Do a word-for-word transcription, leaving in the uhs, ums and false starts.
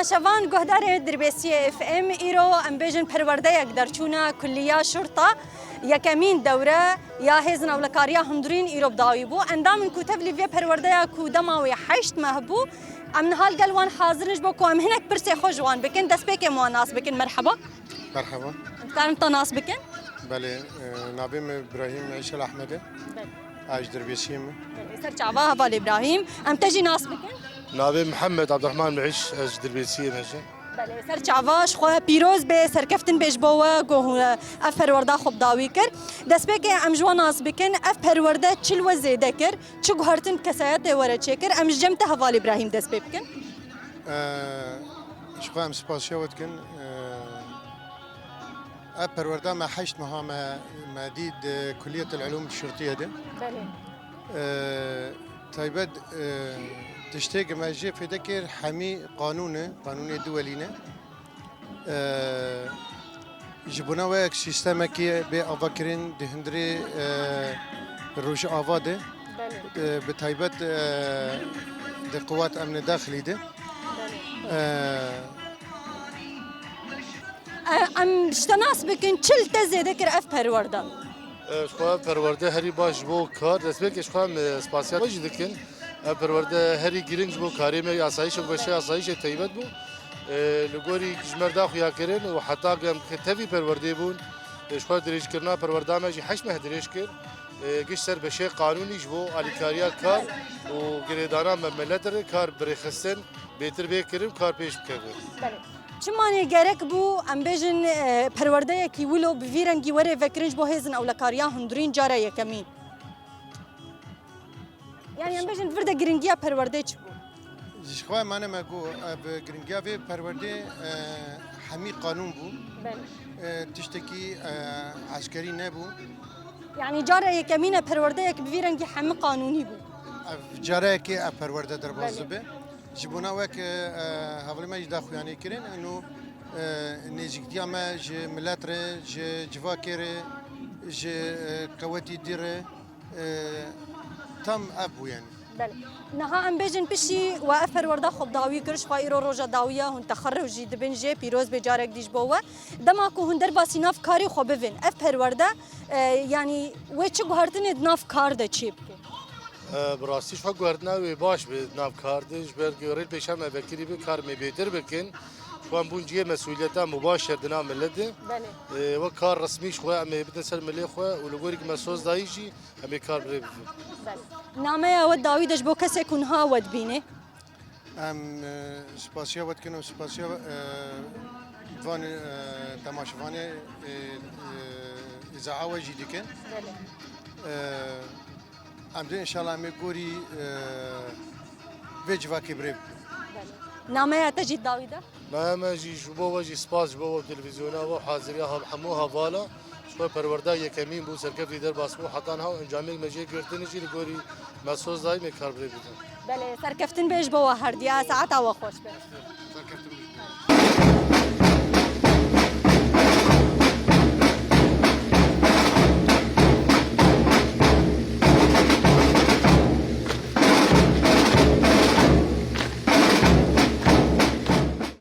Şevan guhdarê Dirbêsiyê F M, îro em bêjin perwerdeyek derçûne kulliya şurta, yekemîn dewre ya Hêzin Ewlekariya Hundirîn îro bi dawî bû. Endamên ku tevlî vê perwerdeya ku dema wê heşt meh bû, em niha li gel wan hazir in ji bo ku em hinek pirsê xwe ji wan bikin, destpêkê em wan nas bikin. Merheba. Merheba. Em dikarin te nas bikin? Belê, e, navê min Îbrahîm Îsel Ehmed e. Belê. Ez ji Dirbêsiyê me. Belê, ser çava heval Îbrahîm. Em te jî nas bikin? Navê Mihemed Abdurrahman Mihiş, ez ji Dirbêsiyê me jî. Belê, ser çava ji xwe pîroz bê, serkeftin bê ji bo we ku hûn, e, ev perwerda xwe bi dawî kir. Destpêkê em ji we nas bikin, ev perwerde çi li we zêde kir, çi guhertin kesayetê we re çêkir? Em ji cem te heval Îbrahîm dest pê bikin. E, ji xwe em spasiya we dikin. E, Ev perwerda me heşt meha me, me dî di Kulliyet el-Ulûm Şurtiyê de. Belê. Ee, taybet, ee, tiştê ku me jê fêde kir hemî qanûn e, qanûnê duwelî ne. Ee, ji bona we yek sîstemekê bê avakirin di hundirê, ee, Rojava de. Belê. Ee, bi taybet, ee, di quwat emnê daxilî de. Belê. Ee, E, em ji te nas bikin, çi li te zêde kir ev perwerde? E, ji xwe ev perwerde herî baş ji bo kar, destpêkê ji xwe em, e, spasiya we jî dikin. Ev perwerde herî girîng ji bo karê me, asayîşê, beşê asayîşê taybet bû. E, li gorî ji me re da xuyakirin û heta ku em tevî perwerdê bûn, e, ji xwe dirêjkirina perwerda me jî heşt meh dirêj kir. E, giş ser beşê qanûnî ji bo alîkariya kar û girêdana me milet re kar bi rêxistin bêtir bê kirin û kar pêş bikeve. Belê. Çimanê gerek bû, em bêjin, e, perwerdeyekî wilo bi vî rengî were vekirin ji bo Hêzin Ewlekariya Hundirîn cara yekemîn? Yani em bêjin vir de giringiya perwerdeyê çi bû? Ji xwe mane me got, ev giringiya vê perwerdê, e, hemî qanûn bû. Belê. E, tiştekî, e, eskerî nebû. Yani cara yekemîn e perwerdeyek bi vî rengî hemî qanûnî bû. Ev careyekê ev perwerde derbas Belê. dibe. Ji bona wek, e, hevalê me jî daxuyanî kirin, eno, e, nêzîktiya me ji milet re, ji civakê re, ji, e, qewetî dî re, e, tam ev bû yani. Belê. Niha em bêjin piştî we ev perwerda xwe bi dawî kir, ji xwe îro roja dawî ye, hûn texerruj jî dibin jê, pîroz bê carek dî ji bo we. Dema ku hûn derbasî nav karê xwe bivin, ev perwerde, e, yanî wê çi guhertinê di nav kar de çê bike? E, bi rastî ji xwe guhertina wê baş bi di nav kar de, ji ber ku rê pêşa me vekirî bi kar me bêtir bikin. Ji xwe em bûn cihê mesûliyeta mubaşer di nav millet de. Belê. E, wek kar resmî ji xwe em ê bidin ser milê xwe û li gorî ku me soz dayî jî em ê kar bi rê bibin. Belê. Nameya we dawî de ji bo kesê ku niha we dibîne? Em, e, spasiya we dikin û spasiya, e, van, e, temaşevanê, e, e, îzaha we jî dikin. Belê. E, em dê înşallah em ê gorî, e, vê civakê bi rê bibin. Belê. Nameya te jî dawî de? Nameya me jî ji bo we jî spas ji bo we televîzyona we haziriya hev-, hemû hevala. Ji xwe perwerda yekemîn bû, serkeftî derbas bû. Heta niha encamê me jê girtin jî li gorî me soz dayî me kar bi rê bidin. Belê, serkeftin bê ji bo we herdiya, saeta we xweş be. Serkeftin